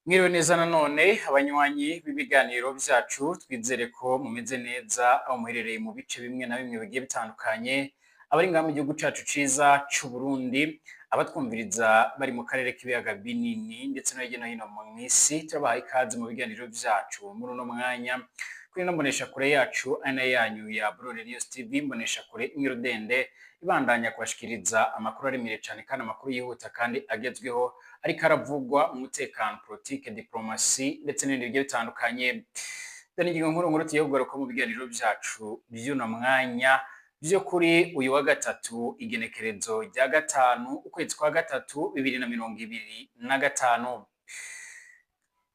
Mwiriwe neza nanone abanywanyi b'ibiganiro vyacu, twizere ko mumeze neza aho muherereye mu bice bimwe na bimwe bigiye bitandukanye, abari ngaha mu gihugu cacu ciza c'Uburundi, abatwumviriza bari mu karere k'ibiyaga binini ndetse no hirya no hino mw'isi, turabahaye ikaze mu biganiro vyacu muri uno mwanya kuri ino mboneshakure yacu ari nayo yanyu ya Burundi News TV, mboneshakure imwe rudende ibandanya kubashikiriza amakuru aremere cane kandi amakuru yihuta kandi agezweho ariko aravugwa mu mutekano, politike, diplomasi ndetse n'ibindi bigiye bitandukanye. Dore ingingo nkuru nkuru tugiye kugaruka mu biganiro vyacu vy'uno mwanya vyo kuri uyu wa gatatu, igenekerezo rya 5 ukwezi kwa 3 2025.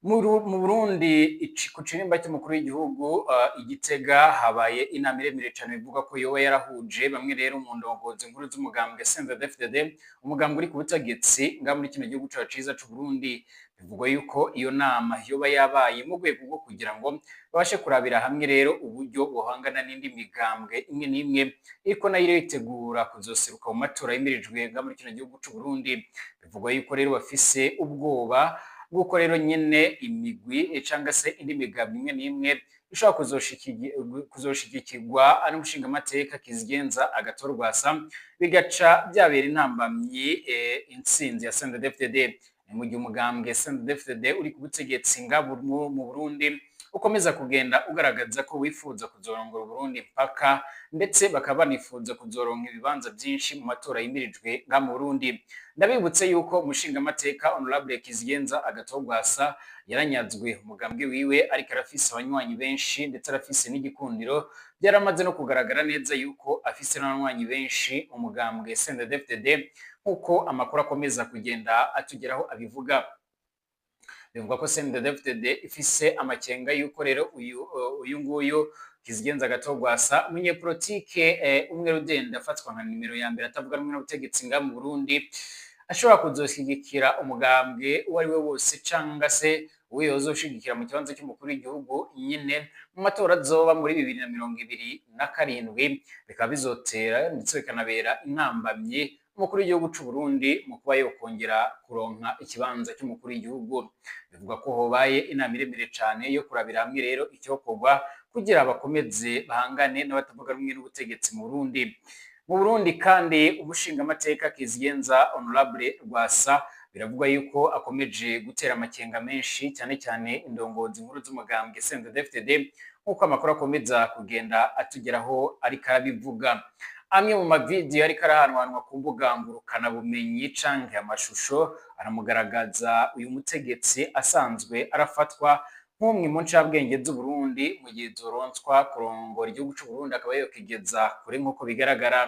Mu Burundi, ku kirimba cy'umukuru w'igihugu i Gitega habaye inama iremere cane bivuga ko yoba yarahuje bamwe rero mu ndongozi nkuru z'umugambwe CNDD-FDD, umugambwe uri ku butegetsi ngaha muri kino gihugu cacu ciza c'Uburundi. Bivugwa yuko iyo nama yoba yabaye mu rwego rwo kugira ngo babashe kurabira hamwe rero uburyo bohangana n'indi migambwe imwe n'imwe iriko nayo iritegura kuzoseruka mu matora yimirijwe ngaha muri kino gihugu c'Uburundi. Bivugwa yuko rero bafise ubwoba bw'uko rero nyene imigwi cangwa se indi migambwe imwe n'imwe ishobora kuzoshigikirwa n'umushingamateka Kizigenza Agathon Rwasa, bigaca byabera intambamyi intsinzi ya CNDD-FDD. Ni mu gihe umugambwe CNDD-FDD uri ku butegetsi ngaha mu Burundi ukomeza kugenda ugaragaza ko wifuza kuzorongora Uburundi mpaka, ndetse bakaba banifuza kuzoronka ibibanza vyinshi mu matora yimirijwe ngaha mu Burundi. Ndabibutse yuko umushingamateka Honorable Kizigenza Agathon Rwasa yaranyazwe umugambwe wiwe, ariko arafise abanywanyi benshi ndetse arafise n'igikundiro. Byaramaze no kugaragara neza yuko afise n'abanywanyi benshi mu mugambwe CNDD-FDD, nk'uko amakuru akomeza kugenda atugeraho abivuga. Bivugwa ko CNDD-FDD ifise amakenga yuko rero uyu nguyu Kizigenza Agathon Rwasa, umunyepolitike umwe rudende afatwa nka nimero ya mbere atavuga rumwe n'ubutegetsi ngaha mu Burundi, ashobora kuzoshyigikira umugambwe uwo ari we wose canga se uwo yozoshigikira mu kibanza cy'umukuru w'igihugu nyine mu matora azoba muri 2027, bikaba bizotera ndetse bikanabera intambamyi umukuru w'igihugu c'u Burundi mu kuba yokongera kuronka ikibanza cy'umukuru w'igihugu. Bivugwa ko hobaye inama iremereye cane yo kurabira hamwe rero icyokorwa kugira bakomeze bahangane n'abatavuga rumwe n'ubutegetsi mu Burundi. Mu Burundi kandi, umushingamateka Kizigenza Honorable Rwasa biravugwa yuko akomeje gutera amakenga menshi, cyane cyane indongozi nkuru z'umugambwe CNDD-FDD, nk'uko amakuru akomeza kugenda atugeraho ariko arabivuga. Amwe mu mavidiyo ariko arahanwanwa ku mbuga ngurukanabumenyi canke amashusho aramugaragaza uyu mutegetsi asanzwe arafatwa nk'umwe mu ncabwenge z'Uburundi, mu gihe zoronswa kurongora igihugu c'Uburundi akaba yokigeza kure. Nk'uko bigaragara,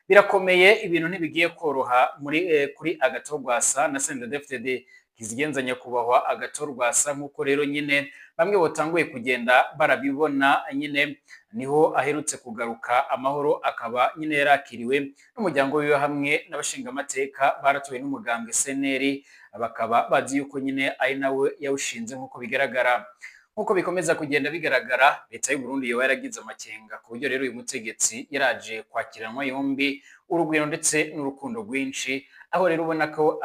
birakomeye, ibintu ntibigiye koroha muri kuri Agathon Rwasa na CNDD-FDD. Kizigenza nyakubahwa Agathon Rwasa, nk'uko rero nyine bamwe botanguye kugenda barabibona nyine, niho aherutse kugaruka amahoro, akaba nyine yarakiriwe n'umuryango wiwe hamwe n'abashingamateka baratowe n'umugambwe CNL, bakaba bazi yuko nyine ari nawe yawushinze. Nk'uko bigaragara, nk'uko bikomeza kugenda bigaragara, leta y'u Burundi yoba yaragize amakenga ku buryo rero uyu mutegetsi yaraje kwakiranwa yombi urugwiro ndetse n'urukundo rwinshi, aho rero ubona ko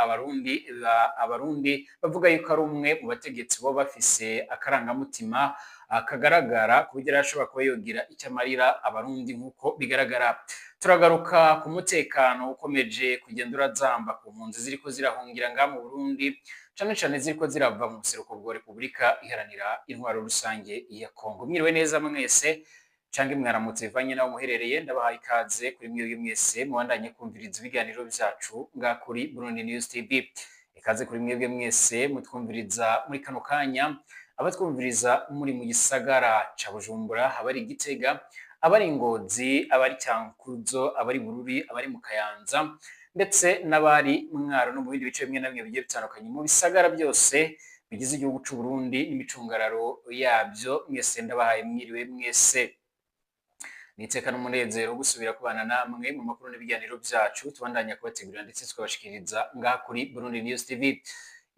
Abarundi bavuga yuko ari umwe mu bategetsi bo bafise akarangamutima kagaragara, ku buryo rero ashobora kuba yogira icyo amarira Abarundi. Nk'uko bigaragara, turagaruka ku mutekano ukomeje kugenda urazamba ku mpunzi ziriko zirahungira ngaha mu Burundi, cane cane ziriko zirava mu buseruko bwa Repubulika Iharanira Intwaro Rusange ya Kongo. Mwiriwe neza mwese canke mwaramutse bivanye n'aho muherereye. Ndabahaye ikaze kuri mwebwe mwese mubandanye kumviriza ibiganiro vyacu ngaha kuri Burundi News TV. Ikaze kuri mwebwe mwese mutwumviriza muri kano kanya, abatwumviriza muri mu gisagara ca Bujumbura, abari Gitega, abari Ngozi, abari Cankuzo, abari Bururi, abari mu Kayanza, ndetse n'abari Mwaro no mu bindi bice bimwe na bimwe bigiye bitandukanye mu bisagara byose bigize igihugu c'u Burundi n'imicungararo yabyo. Mwese ndabahaye mwiriwe mwese. Niteka n'umunezero wo gusubira kubana namwe mu makuru n'ibiganiro byacu tubandanya kubategurira ndetse tukabashikiriza ngaha kuri Burundi News TV.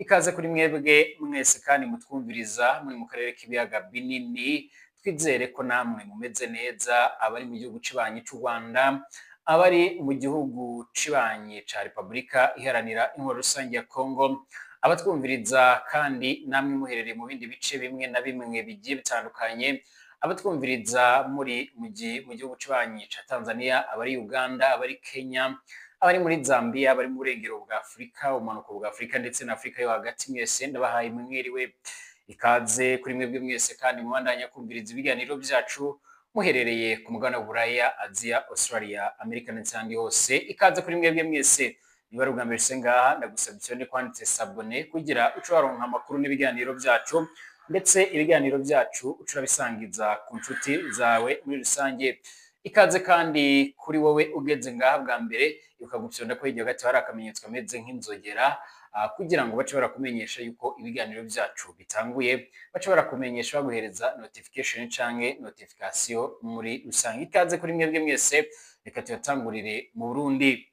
Ikaze kuri mwebwe mwese kandi mutwumviriza muri mu karere k'ibiyaga binini, twizere ko namwe mumeze neza, abari mu gihugu cibanyi c'u Rwanda, abari mu gihugu cibanyi ca Repubulika Iharanira Intwaro Rusange ya Kongo, Abatwumviriza kandi namwe muherereye mu bindi bice bimwe na bimwe bigiye bitandukanye, abatwumviriza muri mu gihugu kibanyi ca Tanzania, abari Uganda, abari Kenya, abari muri Zambia, abari mu burengero bwa Afurika, ubumanuko bwa Afurika ndetse na Afurika yo hagati, mwese ndabahaye mwiriwe. Ikaze kuri mwebwe mwese kandi mubandanya kumviriza ibiganiro byacu muherereye ku mugabane w'Uburaya, Aziya, Australia, Amerika ndetse n'ahandi hose. Ikaze kuri mwebwe mwese. Niba ari ubwa mbere use ngaha, ndagusaba icyone kwanditse s'abonner kugira uce waronka amakuru n'ibiganiro byacu, ndetse ibiganiro byacu uca urabisangiza ku nshuti zawe muri rusange. Ikaze kandi kuri wowe ugeze ngaha bwa mbere, ukagufyonda ko hirya gato hari akamenyetso kameze nk'inzogera, kugira ngo bace barakumenyesha yuko ibiganiro byacu bitanguye, bace barakumenyesha baguhereza notification canke notification muri rusange. Ikaze kuri mwebwe mwese. Reka tuyatangurire mu Burundi.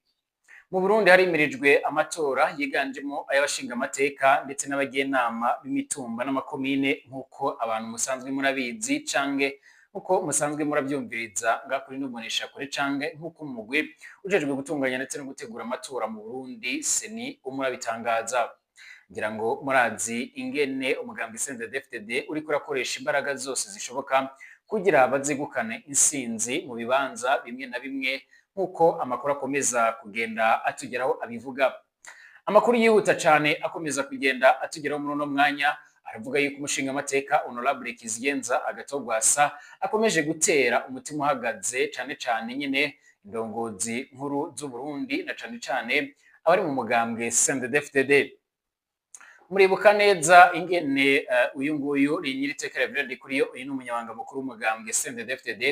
Mu Burundi harimirijwe amatora yiganjemo ay'abashingamateka ndetse n'abagenama b'imitumba n'amakomine, nk'uko abantu musanzwe murabizi canke nkuko musanzwe murabyumviriza ngaha kuri N'Umbonesha Kure, canke nk'uko umugwi ujejwe gutunganya ndetse no gutegura amatora mu Burundi, CENI, umurabitangaza. Ngira ngo murazi ingene umugambi CNDD-FDD uriko urakoresha imbaraga zose zishoboka kugira bazegukane insinzi mu bibanza bimwe na bimwe, nk'uko amakuru akomeza kugenda atugeraho abivuga. Amakuru yihuta cane akomeza kugenda atugeraho muri uno mwanya aravuga yuko umushingamateka Honorable Kizigenza Agathon Rwasa akomeje gutera umutima uhagaze cane cane nyine indongozi nkuru z'u Burundi, na cane cane abari mu mugambwe CNDD-FDD. Muribuka neza ingene uyu nguyu Nyiriteka Reverend Ndikuriyo, uyu ni umunyamabanga mukuru w'umugambwe CNDD-FDD,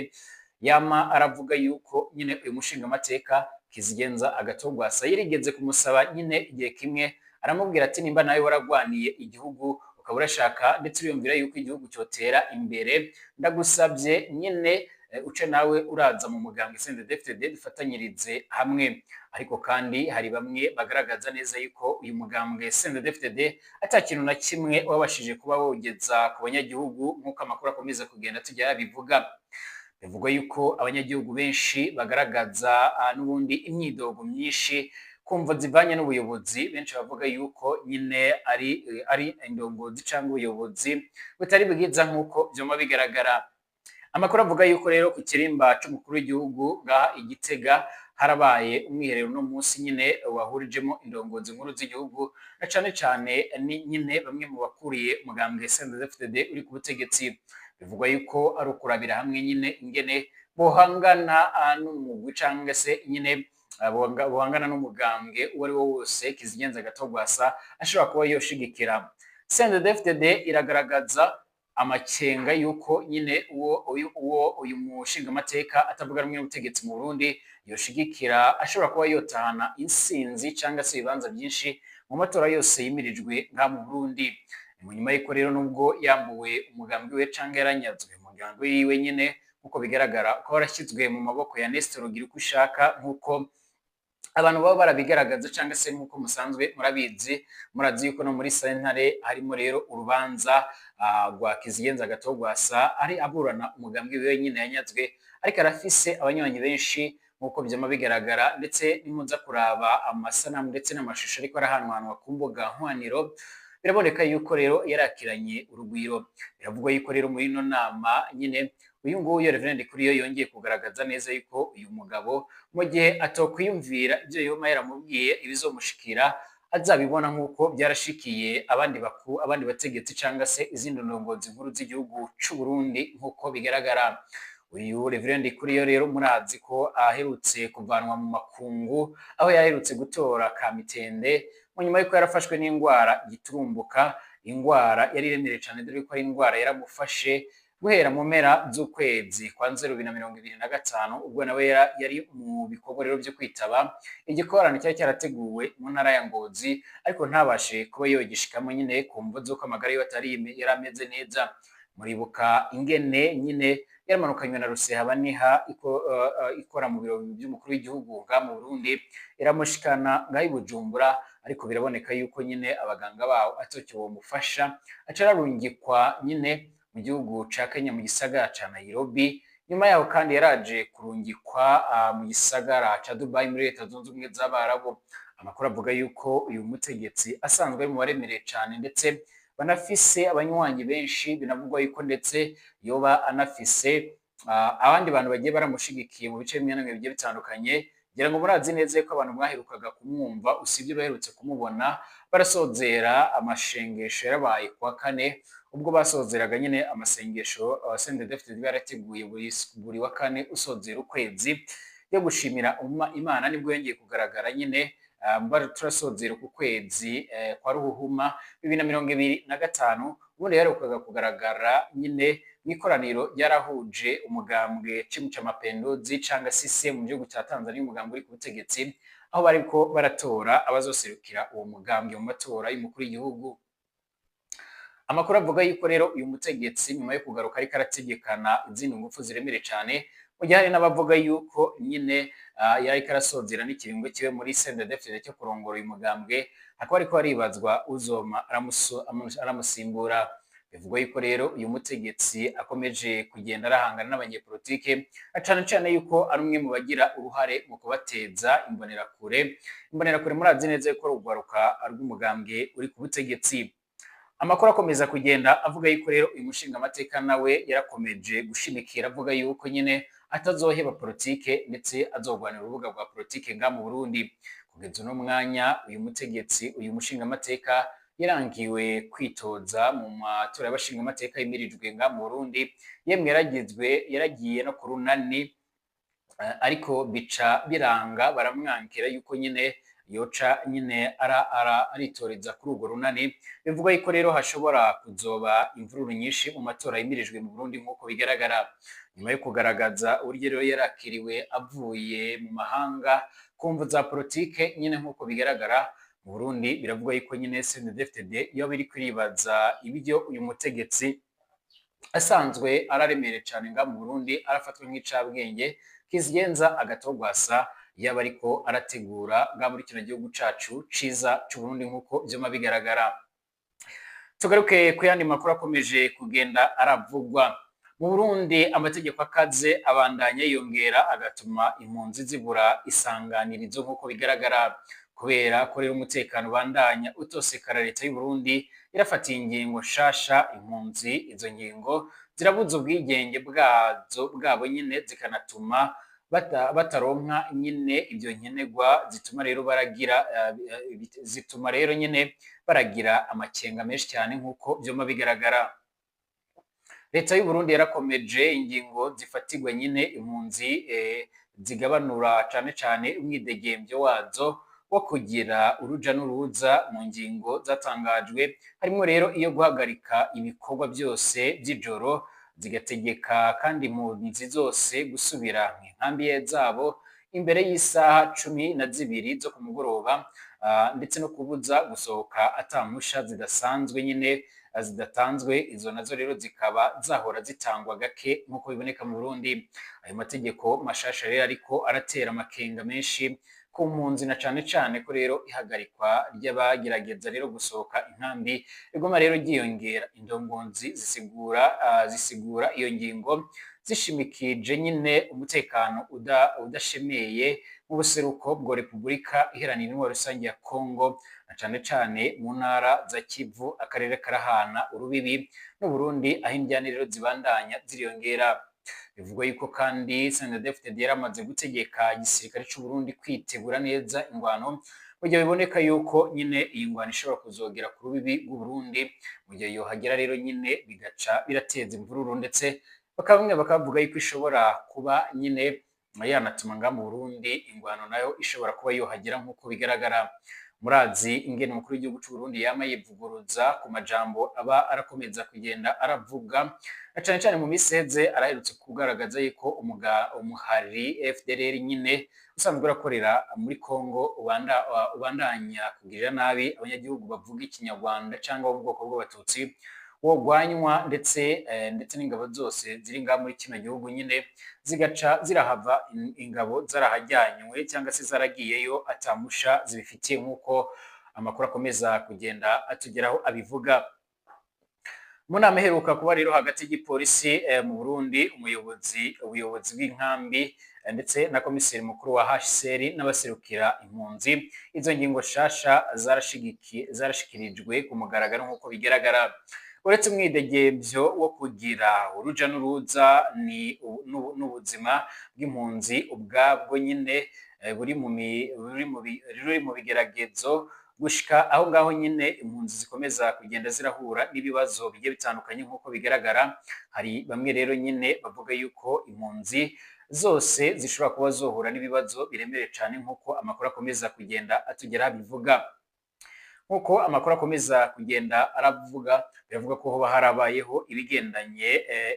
yama aravuga yuko nyine uyu mushingamateka Kizigenza Agathon Rwasa yarigeze kumusaba nyine igihe kimwe, aramubwira ati: "Nimba nawe waragwaniye igihugu, ukaba urashaka ndetse uriyumvira yuko igihugu cyotera imbere, ndagusabye nyine uce nawe uraza mu mugambwe CNDD-FDD dufatanyirize hamwe." Ariko kandi hari bamwe bagaragaza neza yuko uyu mugambwe CNDD-FDD ata kintu na kimwe wabashije kuba wogeza ku banyagihugu, nk'uko amakuru akomeza kugenda tujya bivuga. Bivugwa yuko abanyagihugu benshi bagaragaza n'ubundi imyidogo myinshi kumva zivanye n'ubuyobozi. Benshi bavuga yuko nyine ari indongozi cyangwa ubuyobozi butari bwiza, nk'uko vyoma bigaragara. Amakuru avuga yuko rero ku kirimba c'umukuru w'igihugu ngaha i Gitega harabaye umwiherero uno munsi nyine wahurijemo indongozi nkuru z'igihugu, na cane cane ni nyine bamwe mu bakuriye umugambwe CNDD-FDD uri ku butegetsi. Bivugwa yuko ari ukurabira hamwe nyine ingene bohangana n'umugwi canke se nyine bohangana n'umugambwe uwo ari wo wose Kizigenza Agathon Rwasa ashobora kuba yoshigikira. CNDD-FDD iragaragaza amakenga yuko nyine uwo uyu mushingamateka atavuga rumwe n'ubutegetsi mu Burundi yoshigikira ashobora kuba yotahana insinzi cyangwa se ibibanza byinshi mu matora yose yimirijwe ngaha mu Burundi. Mu nyuma y'uko rero nubwo yambuwe umugambi we cyangwa yaranyazwe umugambi wiwe nyine, nk'uko bigaragara ko warashyizwe mu maboko ya Nestor Girukishaka, nk'uko abantu baba barabigaragaza cyangwa se nk'uko musanzwe murabizi. Murazi yuko no muri sentare harimo rero urubanza rwa Kizigenza Agathon Rwasa, ari aburana umugambi wiwe nyine yanyazwe, ariko arafise abanywanyi benshi nk'uko byama bigaragara. Ndetse nimuza kuraba amasanamu ndetse n'amashusho ariko arahanwanwa ku mbuga nkoraniro, biraboneka yuko rero yarakiranye urugwiro. Biravugwa yuko rero muri ino nama nyine uyu nguyu Reverend Kuriyo yongeye kugaragaza neza yuko uyu mugabo, mu gihe atokwiyumvira ibyo yoma yaramubwiye, ibizomushikira azabibona, nk'uko byarashikiye abandi baku abandi bategetsi cyangwa se izindi ndongozi nkuru z'igihugu c'u Burundi. Nk'uko bigaragara, uyu Reverend Kuriyo rero murazi ko aherutse kuvanwa mu makungu, aho yaherutse gutora kamitende mu nyuma yuko yarafashwe n'indwara giturumbuka, indwara yari iremereye cyane, dore ko ari indwara yaramufashe guhera mu mpera z'ukwezi kwa Nzero 2025, ubwo nawe yari mu bikorwa rero byo kwitaba igikorano cyari cyarateguwe mu ntara ya Ngozi, ariko ntabashe kuba yogishikamo nyine ku mvo z'uko amagara yiwe atari yari ameze neza. Muribuka ingene nyine yaramanukanywe na Rusehabaniha ikora mu biro by'umukuru w'igihugu ngaha mu Burundi, iramushikana ngaha i Bujumbura, ariko biraboneka yuko nyine abaganga baho atocyo bomufasha, aca ararungikwa nyine mu gihugu ca Kenya, mu gisagara ca Nairobi. Nyuma yaho kandi yaraje kurungikwa mu gisagara ca Dubai muri Leta Zunze Ubumwe z'Abarabu. Amakuru avuga yuko uyu mutegetsi asanzwe ari mu baremereye cane ndetse banafise abanywanyi benshi, binavugwa yuko ndetse yoba anafise abandi bantu bagiye baramushigikiye mu bice bimwe na bimwe bigiye bitandukanye. Ngira ngo murazi neza yuko abantu mwaherukaga kumwumva, usibye baherutse kumubona barasozera amashengesho yarabaye kuwa kane, ubwo basozeraga nyine amasengesho CNDD-FDD yarateguye buri wa kane usozera ukwezi yo gushimira Imana, nibwo yongeye kugaragara nyine turasozera uku kwezi kwa Ruhuhuma 2025. Ubundi yaherukaga kugaragara nyine mu ikoraniro ryarahuje umugambwe Chama cha Mapinduzi canga CCM mu gihugu ca Tanzania, umugambwe uri ku butegetsi, aho bariko baratora abazoserukira uwo mugambwe mu matora y'umukuru w'igihugu. Amakuru avuga yuko rero uyu mutegetsi nyuma yo kugaruka ariko arategekana izindi ngufu ziremereye cane, mu gihe hari n'abavuga yuko nyine yariko arasozera n'ikiringo kiwe muri CNDD-FDD cyo kurongora uyu mugambwe, hakaba ariko haribazwa uzoma aramusimbura. Bivugwa yuko rero uyu mutegetsi akomeje kugenda arahangana n'abanyepolitike, cane cane yuko ari umwe mu bagira uruhare mu kubateza imbonerakure. Imbonerakure murazi neza yuko urugwaruka rw'umugambwe uri ku butegetsi. Amakuru akomeza kugenda avuga yuko rero uyu mushingamateka nawe yarakomeje gushimikira avuga yuko nyine atazoheba politike ndetse azogwanira urubuga rwa politike nga mu Burundi. Kugeza uno mwanya uyu mutegetsi, uyu mushingamateka yarangiwe kwitoza mu matora y'abashingamateka yimirijwe nga mu Burundi, yemwe yaragiye no ku runani, ariko bica biranga baramwankira yuko nyine yoca nyine aritoreza kuri urwo runani. Bivugwa yuko rero hashobora kuzoba imvururu nyinshi mu matora yimirijwe mu Burundi nk'uko bigaragara. Nyuma yo kugaragaza uburyo rero yarakiriwe avuye mu mahanga ku mvu za politike nyine nk'uko bigaragara mu Burundi, biravugwa yuko nyine CNDD-FDD yoba iri kwiribaza ibyo uyu mutegetsi asanzwe araremere cane nga mu Burundi, arafatwa nk'icabwenge kizigenza agatogwasa yaba ariko arategura nga muri kino gihugu cacu ciza c'Uburundi nk'uko vyuma bigaragara. Tugaruke ku yandi makuru akomeje kugenda aravugwa mu Burundi. Amategeko akaze abandanya yiyongera agatuma impunzi zibura isanganirizo nk'uko bigaragara. Kubera ko rero umutekano ubandanya utosekara, leta y'u Burundi irafatiye ingingo nshasha impunzi. Izo ngingo zirabuza ubwigenge bwazo bwabo nyine, zikanatuma bataronka nyine ibyo nkenerwa, zituma rero baragira zituma rero nyine baragira amakenga menshi cyane nk'uko vyuma bigaragara. Leta y'u Burundi yarakomeje ingingo zifatirwa nyine impunzi, zigabanura cane cane umwidegembyo wazo wo kugira uruja n'uruza. Mu ngingo zatangajwe harimo rero iyo guhagarika ibikorwa byose by'ijoro, zigategeka kandi impunzi zose gusubira mu nkambi zabo imbere y'isaha 12 zo ku mugoroba, ndetse no kubuza gusohoka atamusha zidasanzwe nyine zidatanzwe. Izo nazo rero zikaba zahora zitangwa gake nk'uko biboneka mu Burundi. Ayo mategeko mashasha rero ariko aratera amakenga menshi ku mpunzi, na cane cane ko rero ihagarikwa ry'abagerageza rero gusohoka inkambi riguma rero ryiyongera. Indongonzi zisigura iyo ngingo zishimikije nyine umutekano udashemeye mu buseruko bwa Repubulika Iharanira Intwaro Rusange ya Kongo, na cane cane mu ntara za Kivu, akarere karahana urubibi n'Uburundi, aho indyane rero zibandanya ziriyongera. Bivugwa yuko kandi CNDD-FDD yaramaze gutegeka igisirikare c'u Burundi kwitegura neza ingwano, mu gihe biboneka yuko nyine iyi ngwano ishobora kuzogera ku rubibi rw'u Burundi. Mu gihe yohagera rero nyine bigaca birateza imvururu, ndetse bamwe bakavuga yuko ishobora kuba nyine yanatuma nga mu Burundi ingwano nayo ishobora kuba yohagera nk'uko bigaragara. Murazi ingene umukuru w'igihugu c'u Burundi yama yivuguruza ku majambo aba arakomeza kugenda aravuga, na cane cane mu misi iheze araherutse kugaragaza yuko umuhari FDLR nyine usanzwe urakorera muri Kongo ubandanya kugirira nabi abanyagihugu bavuga ikinyarwanda cyangwa bo mu bwoko bw'abatutsi, wogwanywa ndetse n'ingabo zose ziri ngaha muri kino gihugu nyine zigaca zirahava, ingabo zarahajyanywe cyangwa se zaragiyeyo atamusha zibifitiye, nk'uko amakuru akomeza kugenda atugeraho abivuga. Mu nama iheruka kuba rero hagati y'igipolisi mu Burundi, ubuyobozi bw'inkambi ndetse na komiseri mukuru wa HCR n'abaserukira impunzi, izo ngingo shasha zarashikirijwe ku mugaragaro nk'uko bigaragara. Uretse umwidegemvyo wo kugira uruja n'uruza ni n'ubuzima bw'impunzi ubwabwo nyine buri mu bigeragezo, gushika aho ngaho nyine impunzi zikomeza kugenda zirahura n'ibibazo bigiye bitandukanye nk'uko bigaragara. Hari bamwe rero nyine bavuga yuko impunzi zose zishobora kuba zohura n'ibibazo biremereye cyane nk'uko amakuru akomeza kugenda atugera bivuga. Nk'uko amakuru akomeza kugenda aravuga, biravuga ko hoba harabayeho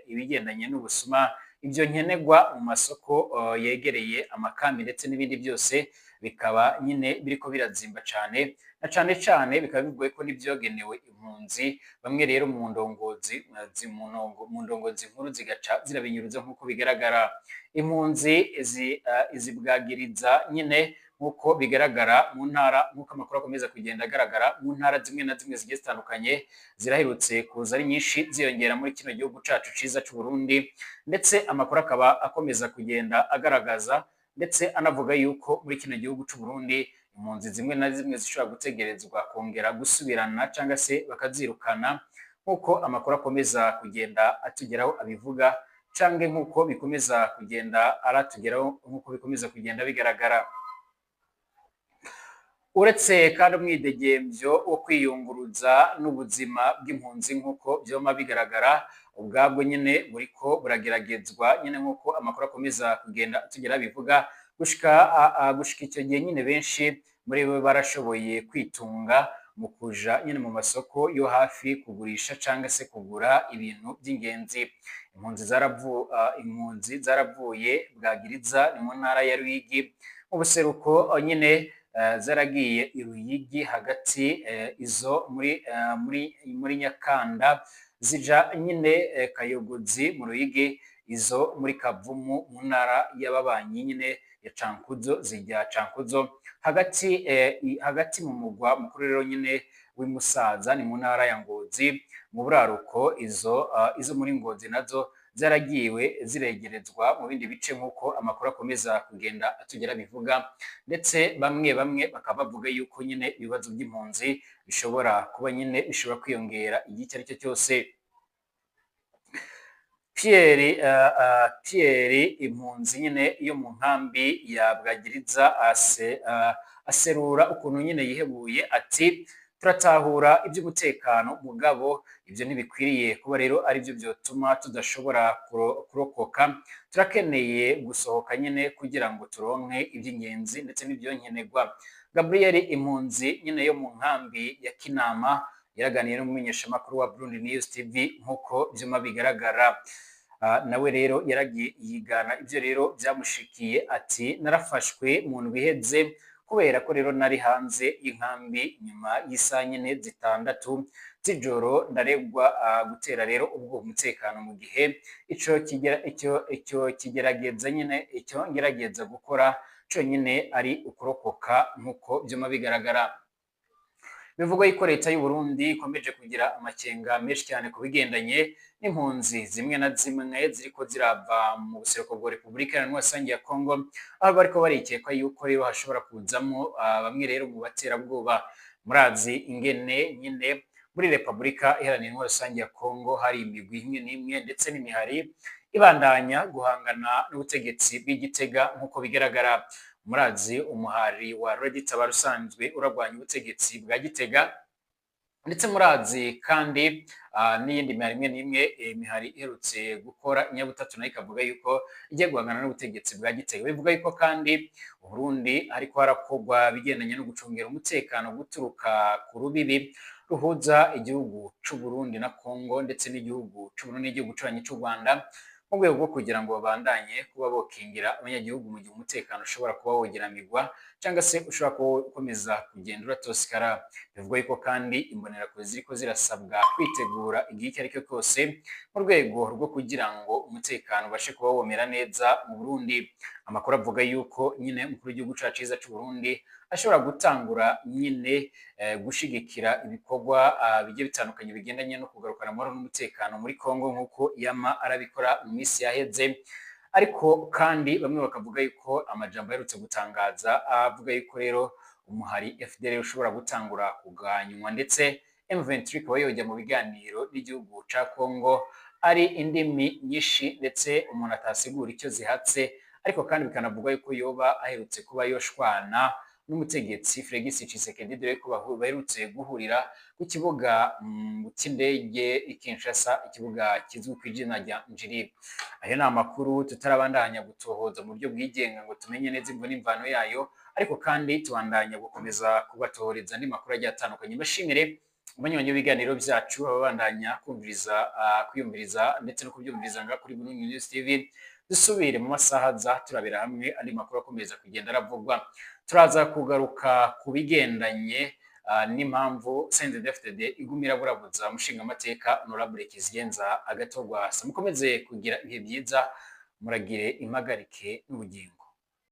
ibigendanye n'ubusuma, ibyo nkenerwa mu masoko yegereye amakambi ndetse n'ibindi byose bikaba nyine biriko birazimba cyane, na cane cane bikaba bigoye ko n'ivyogenewe impunzi bamwe rero mu ndongozi nkuru zigaca zirabinyuruza nk'uko bigaragara. Impunzi izibwagiriza nyine nk'uko bigaragara mu ntara, nk'uko amakuru akomeza kugenda agaragara mu ntara zimwe na zimwe zigiye zitandukanye, ziraherutse kuza ari nyinshi ziyongera muri kino gihugu cacu ciza c'u Burundi, ndetse amakuru akaba akomeza kugenda agaragaza ndetse anavuga yuko muri kino gihugu c'u Burundi impunzi zimwe na zimwe zishobora gutegerezwa kongera gusubirana cyangwa se bakazirukana, nk'uko amakuru akomeza kugenda atugeraho abivuga, canke nk'uko bikomeza kugenda aratugeraho, nk'uko bikomeza kugenda bigaragara. Uretse kandi umwidegemvyo wo kwiyunguruza n'ubuzima bw'impunzi nk'uko vyoma bigaragara, ubwabwo nyine buriko burageragezwa nyine nk'uko amakuru akomeza kugenda tugera bivuga. Gushika icyo gihe nyine benshi muri bo barashoboye kwitunga mu kuja nyine mu masoko yo hafi kugurisha cyangwa se kugura ibintu by'ingenzi. Impunzi zaravuye Bwagiriza ni mu ntara ya Ruyigi, mu buseruko nyine zaragiye i Ruyigi hagati, izo muri Nyakanda zija nyine Kayogozi mu Ruyigi, izo muri Kavumu mu ntara y'ababanyi nyine ya Cankuzo zijya Cankuzo hagati mu mugwa mukuru rero nyine w'imusaza ni mu ntara ya Ngozi mu buraruko, izo muri Ngozi nazo zaragiwe ziregerezwa mu bindi bice nk'uko amakuru akomeza kugenda atugera bivuga. Ndetse bamwe bamwe bakaba bavuga yuko nyine ibibazo by'impunzi bishobora kuba nyine bishobora kwiyongera igihe icyo ari cyo cyose. Pierre impunzi nyine yo mu nkambi ya Bwagiriza aserura ukuntu nyine yihebuye ati: turatahura iby'umutekano mugabo ibyo ntibikwiriye kuba rero aribyo byotuma tudashobora kurokoka, turakeneye gusohoka nyine kugira ngo turonke iby'ingenzi ndetse n'ibyonkenerwa. Gabriel impunzi nyine yo mu nkambi ya Kinama yaraganiye n'umumenyeshamakuru wa Burundi News TV nk'uko byuma bigaragara. Nawe rero yaragiye yigana ibyo rero byamushikiye ati: narafashwe mu ndwi iheze kubera ko rero nari hanze y'inkambi nyuma y'isaha nyine 6 z'ijoro, ndaregwa gutera rero ubwo umutekano mu gihe icyo kigerageza nyine icyo ngerageza gukora cyonyine ari ukurokoka nk'uko byuma bigaragara. Bivugwa yuko leta y'u Burundi ikomeje kugira amakenga menshi cyane ku bigendanye n'impunzi zimwe na zimwe ziriko zirava mu buseruko bwa Repubulika Iharanira Demokarasi ya Kongo, aho bariko barikekwa yuko rero hashobora kuzamo bamwe rero mu baterabwoba. Murazi ingene nyine muri Repubulika Iharanira Demokarasi ya Kongo hari imigwi imwe n'imwe ndetse n'imihari ibandanya guhangana n'ubutegetsi bw'Igitega nk'uko bigaragara. Murazi umuhari wa Red Tabara usanzwe uragwanya ubutegetsi bwa Gitega, ndetse murazi kandi n'iyindi mihari imwe n'imwe, imihari iherutse gukora inyabutatu nayo ikavuga yuko igiye guhangana n'ubutegetsi bwa Gitega. Bivuga yuko kandi Burundi ariko harakogwa bigendanye no gucungera umutekano guturuka ku rubibi ruhuza igihugu c'u Burundi na Kongo ndetse n'igihugu c'u Burundi n'igihugu curanyi c'u Rwanda, mu rwego rwo kugira ngo babandanye kuba bokingira abanyagihugu mu gihe umutekano ushobora kuba wogeramigwa cyangwa se ushobora gukomeza kugenda uratosikara. Bivugwa yuko kandi imbonerakure ziriko zirasabwa kwitegura igihe icyo ari cyo cyose mu rwego rwo kugira ngo umutekano ubashe kuba womera neza mu Burundi. Amakuru avuga yuko nyine umukuru w'igihugu cacu ciza c'u Burundi ashobora gutangura nyine gushigikira ibikorwa bigiye bitandukanye bigendanye no kugarukana amahoro n'umutekano muri Kongo nk'uko yama arabikora mu minsi yaheze. Ariko kandi bamwe bakavuga yuko amajambo aherutse gutangaza avuga yuko rero umuhari FDL ushobora gutangura kuganywa ndetse M23 ikaba yojya mu biganiro n'igihugu ca Kongo ari indimi nyinshi ndetse umuntu atasigura icyo zihatse. Ariko kandi bikanavugwa yuko yoba aherutse kuba yoshwana n'umutegetsi Félix Tshisekedi, dore ko baherutse guhurira ku kibuga cy'indege i Kinshasa, ikibuga kizwi ku izina rya Njiri. Ayo ni amakuru tutarabandanya gutohoza mu buryo bwigenga ngo tumenye neza imvo n'imvano yayo, ariko kandi tubandanya gukomeza kubatohoreza andi makuru agiye atandukanye. Mbashimire abanywanyi b'ibiganiro byacu, ababandanya kumviriza, kwiyumviriza ndetse no kubyumviriza nga kuri Burundi News TV. Dusubire mu masaha aza turabera hamwe andi makuru akomeza kugenda aravugwa. Turaza kugaruka ku bigendanye n'impamvu CNDD-FDD iguma iraburabuza umushingamateka Honorable Kizigenza Agathon Rwasa. Mukomeze kugira ibihe byiza, muragire impagarike n'ubugingo.